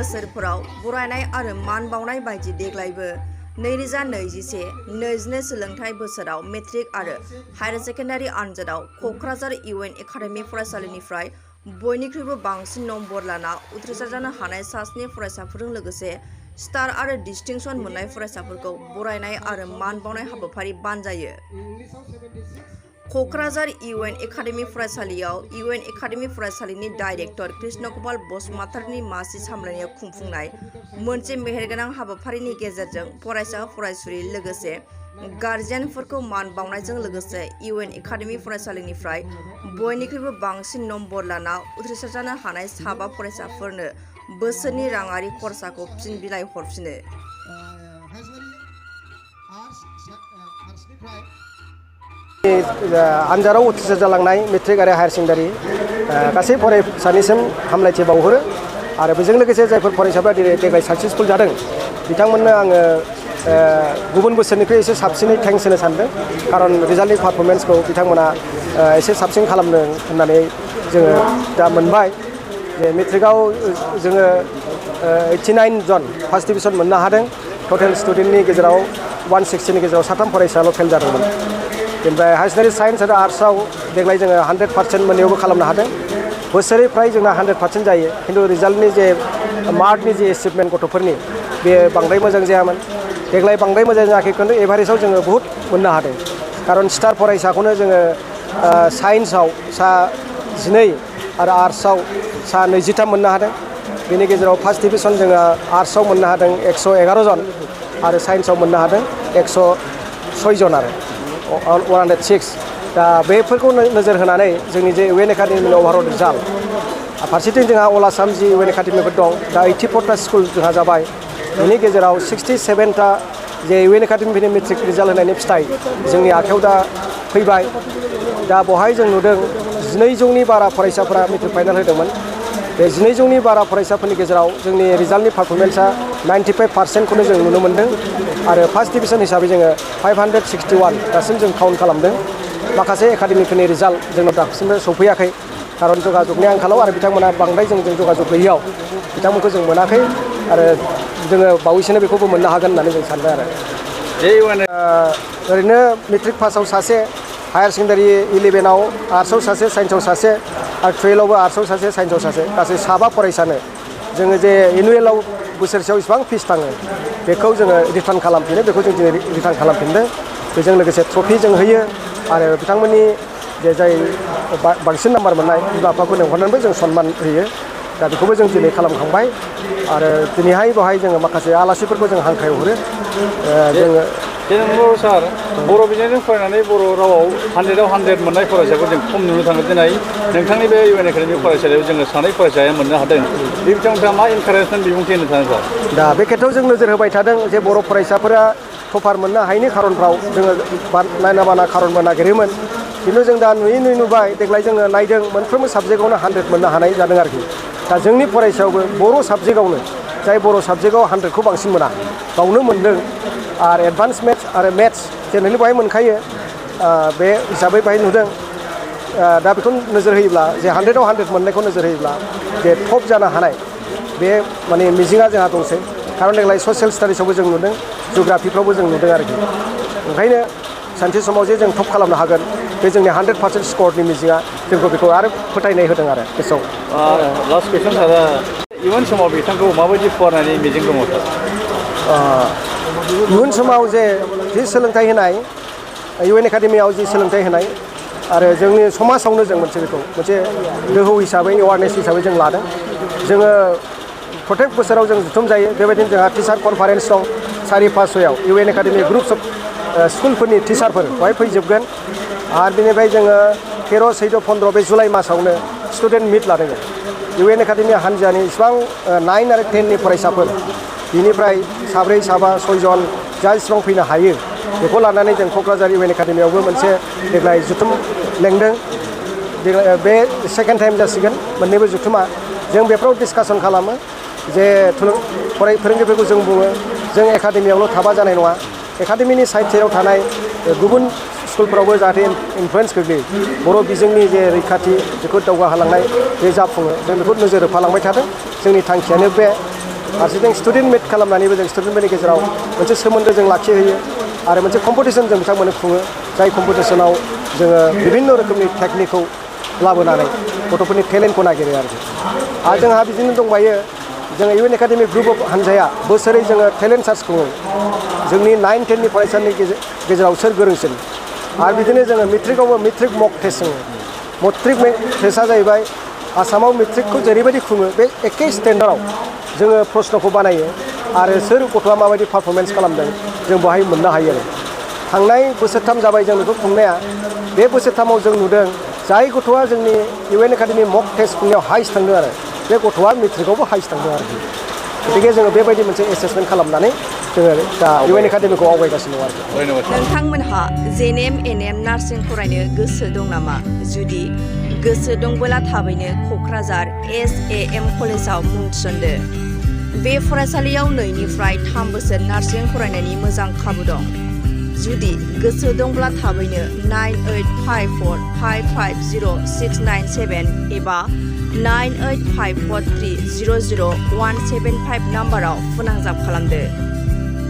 बोसोरफोराव बरायनाय आरो मान बावनाय बायदि देग्लायबो 2021-22 सोलोंथाइ बोसोराव मेट्रिक आरो हायार सेकेन्डारि आनजादाव क'क्राझार UN एकाडेमि फरायसालिनिफ्राय बयनिख्रुइबो बांसिन नम्बर लाना उथ्रिसार जानो हानाय सा 7 फरायसाफोरजों लोगोसे स्टार आरो डिस्टिंक्शन मोननाय फरायसाफोरखौ बरायनाय आरो मान बावनाय हाबाफारि बानजायो। क'क्राझार UN एकाडेमि फरायसालियाव UN एकाडेमि फरायसालिनि डाइरेक्टर कृष्ण गपाल बसुमतारीनि मासि सामलायनायाव खुंफुंनाय मोनसे मेहेरगोनां हाबाफारिनि गेजेरजों फरायसा फरायसुलि लोगोसे गार्जियानफोरखौ मान बावनायजों लोगोसे UN एकाडेमि फरायसालिनिफ्राय बयनिख्रुइबो बांसिन नम्बर लाना उथ्रिसार जानो हानाय 7 फरायसाफोरनो बोसोरनि राङारि खरसाखौ फिन बिलाइ हरफिनो। आनजादाव उथ्रिसार जालांनाय मेट्रिक आरो हायार सेकेन्डारि गासै फरायसानिसिम हामलायथि बावहरो आरो बेजों लोगोसे जायफोर फरायसाफ्रा देग्लाय साक्सेसफुल जादों बिथांमोननो आङो गुबुन बोसोरनिख्रुइ एसे साबसिनै थेंक्स होनो सानदों खारन रिजाल्टनि पारफरमेन्सखौ बिथांमोना एसे साबसिन खालामदों होननानै जोङो दा मोनबाय जे मेट्रिकआव जोङो 89 जन फार्स्ट डिभिजन मोननो हादों। टटेल स्टुडेन्टनि गेजेराव 160 नि गेजेराव 3 फरायसाल' फेल जादोंमोन। ओमफ्राय हायार सेकेन्डारि साइन्स आरो आर्ट्सआव देग्लाय जोङो 100% मोननैयावबो खालामनो हादों। बोसोरै फ्राय जोंना 100% जायो खिन्थु रिजाल्टनि जे मार्कनि जे एचिभमेन्ट गथ'फोरनि बे बांद्राय मोजां जायामोन। देग्लाय बांद्राय मोजां जायाखै खिन्थु एभारेजआव जोङो बुहुत मोननो हादों खारन स्टार फरायसाखौनो जोङो साइन्सआव सा 12 आरो आर्ट्सआव सा 23 मोननो हादों। बेनि गेजेराव फार्स्ट डिभिजन जोङो आर्ट्सआव मोननो हादों 111 जन आरो साइन्सआव मोननो हादों 106 जन आरो 106 दा बेफोरखौ नोजोर होनानै जोंनि जे UN एकाडेमिनि अभारअल रिजाल्ट फारसेथिं जोंहा अल आसाम जि UN एकाडेमिफोर दं दा 84टा स्कुल जोंहा जाबाय। बेनि गेजेराव 67टा जे UN एकाडेमिनि मेट्रिक रिजाल्ट होनायनि फिथाइ जोंनि आखायाव दा फैबाय। दा बेवहाय जों नुदों 1200नि बारा फरायसाफोरा मेट्रिक फाइनाल होदोंमोन। बे 1200नि बारा फरायसाफोरनि गेजेराव जोंनि रिजाल्टनि पारफरमेन्सआ 95%खौनो जों नुनो मोन्दों आरो फार्स्ट डिभिजन हिसाबै जोङो 561 दासिम जों काउन्ट खालामदों। माखासे एकाडेमिफोरनि रिजाल्ट जोंनाव दासिमबो सौफैयाखै खारन जगाजगनि आंखालाव आरो बिथांमोना बांद्राय जों जगाजग गैयैयाव बिथांमोनखौ जों मोनाखै आरो जोङो बावैसोनो बेखौबो मोननो हागोन होननानै जों सानदों आरो ओरैनो मेट्रिक पासआव सासे हायार सेकेन्डारि 11आव आर्ट्सआव सासे साइन्सआव सासे आरो 12आवबो आर्ट्सआव सासे साइन्सआव सासे गासै 7 फरायसानो जोङो जे एनुवेलाव बोसोरसेयाव इसेबां फिस थाङो बेखौ जोङो रिटार्न खालामफिनो बेखौ जों दिनै रिटार्न खालामफिनदों। बेजों लोगोसे ट्रफि जों होयो आरो बिथांमोननि जे जाय बांसिन नाम्बार मोननाय बिमा बिफाखौ लेंहरनानैबो जों सन्मान होयो। दा बेखौबो जों दिनै खालामखांबाय आरो दिनैहाय बेवहाय जोङो माखासे आलासिफोरखौ जों हांख्रायहरो। जोङो सार बर' बिजोंजों फरायनानै बर' रावाव 100आव 100 मोननाय फरायसाखौ जों खम नुनो थाङो। दिनै नोंथांनि बे UN एकाडेमि फरायसालियाव जोङो 2 फरायसाया मोननो हादों। बे बिथांमोनहा मा इनकारेजमेन्ट बिबुंथि होनो सानो सार? दा बे खेथ्रआव जों नोजोर होबाय थादों जे बर' फरायसाफोरा टपार मोननो हायैनि खारनफ्राव जोङो नायना बाना खारनबो नागिरोमोन खिन्थु जों दा नुबाय देग्लाय जोङो नायदों मोनफ्रोमबो साबजेक्टआवनो 100 मोननो हानाय जादों आरोखि। दा जोंनि फरायसायावबो बर' साबजेक्टआवनो जाय बर' साबजेक्टआव 100खौ बांसिन मोना बावनो मोनदों आरो एडभान्स मेथ्स आरो मेथ्स जेनेरेलि बेवहाय मोनखायो बे हिसाबै बेवहाय नुदों। दा बेखौ नोजोर होयोब्ला जे 100आव 100 मोननायखौ नोजोर होयोब्ला जे टप जानो हानाय बे माने मिजिङा जोंहा दंसै खारन देग्लाय ससियेल स्टाडिसावबो जों नुदों जिअ'ग्राफिफ्रावबो जों नुदों आरोखि। ओंखायनो सानसे समाव जे जों टप खालामनो हागोन बे जोंनि 100% स्करनि मिजिङा जोंखौ बेखौ आरो फोथायनाय होदों आरो गोसोआव। लास्ट कुइसन सारा इयुन समाव बिथांखौ माबायदि फरायनायनि मिजिं दङ सार? इयुन समाव जे सोलोंथाइ होनाय UN एकाडेमियाव जि सोलोंथाइ होनाय आरो जोंनि समाजावनो जों मोनसे दोहौ हिसाबै एवारनेस हिसाबै जों लादों। जोङो प्रत्येक बोसोराव जों जुथुम जायो बेबायदिनो जोंहा टिचार कनफारेन्स दं 4-5 UN एकाडेमि ग्रुप्स अफ स्कुलफोरनि टिचारफोर बेवहाय फैजोबगोन आरो बेनिफ्राय जोङो 13, 14, 15 बे जुलाइ मासावनो स्टुडेन्ट मिट लादों। UN एकाडेमि हान्जानि इसिबां 9 आरो 10नि फरायसाफोर बिनिफ्राय 7, 6 जन जा इसिबां फैनो हायो बेखौ लानानै जों क'क्राझार UN एकाडेमियावबो मोनसे देग्लाय जुथुम लेंदों। बे सेकेन्ड टाइम जासिगोन मोननैबो जुथुमा जों बेफोराव डिसकासन खालामो जे फोरोंगिरिफोरखौ जों बुङो जों एकाडेमियावल' थाबा जानाय नङा एकाडेमिनि साइड साइडआव थानाय गुबुन स्कुलफोरावबो जाहाथे इनफ्लुयेन्स गोग्लैयो बर' बिजोंनि जे रैखाथि बेखौ दावगाहोलांनाय बे जाफुङो जों बेखौ नोजोर होफालांबाय थादों। जोंनि थांखियानो बे फारसेथिं स्टुडेन्ट मिट खालामनानैबो जों स्टुडेन्टफोरनि गेजेराव मोनसे सोमोन्दो जों लाखिहोयो आरो मोनसे कम्पिटिसन जों बिथांमोननो खुङो जाय कम्पिटिसनाव जोङो बिभिन्न रोखोमनि टेकनिकखौ लाबोनानै गथ'फोरनि टेलेन्टखौ नागिरो आरो जोंहा बिदिनो दंबायो जोङो इउएन एकाडेमि ग्रुप अफ हानजाया बोसोरै जोङो टेलेन्ट सार्च खुङो जोंनि 9-10 नि फरायसानि गेजेराव सोर गोरोंसिन आरो बिदिनो जोङो मेट्रिकआवबो मेट्रिक मक टेस्ट जोङो मेट्रिक टेस्टआ जाहैबाय आसामाव मेट्रिकखौ जेरैबायदि खुङो बे एखे स्टेन्डार्डआव जोङो प्रश्नखौ बानायो आरो सोर गथ'आ माबायदि पारफरमेन्स खालामदों जों बेवहाय मोननो हायो आरो थांनाय बोसोरथाम जाबाय जों बेखौ खुंनाया बे बोसोरथामाव जों नुदों जाय गथ'आ जोंनि इउएन एकाडेमि मक टेस्ट खुंनायाव हाइस्ट थांदों आरो बे गथ'आ मेट्रिकआवबो हाइस्ट थांदों आरो गतिके जोङो बेबायदि मोनसे एसेसमेन्ट खालामनानै जोङो दा इउएन एकाडेमिखौ आवगायगासिनो दं आरो नोंथांमोनहा जेएनएम एनएम नार्सिं फरायनो गोसो दं नामा जुदि गोसो दंबोला थाबैनो क'क्राझार SAM कलेजाव मुं थिसनदो बे फरायसालियाव 2 निफ्राय 3 बोसोर नार्सिं फरायनायनि मोजां खाबु दं जुदि गोसो दंब्ला थाबैनो 9854550697 एबा 9854300175 नाम्बाराव फोनांजाब खालामदो।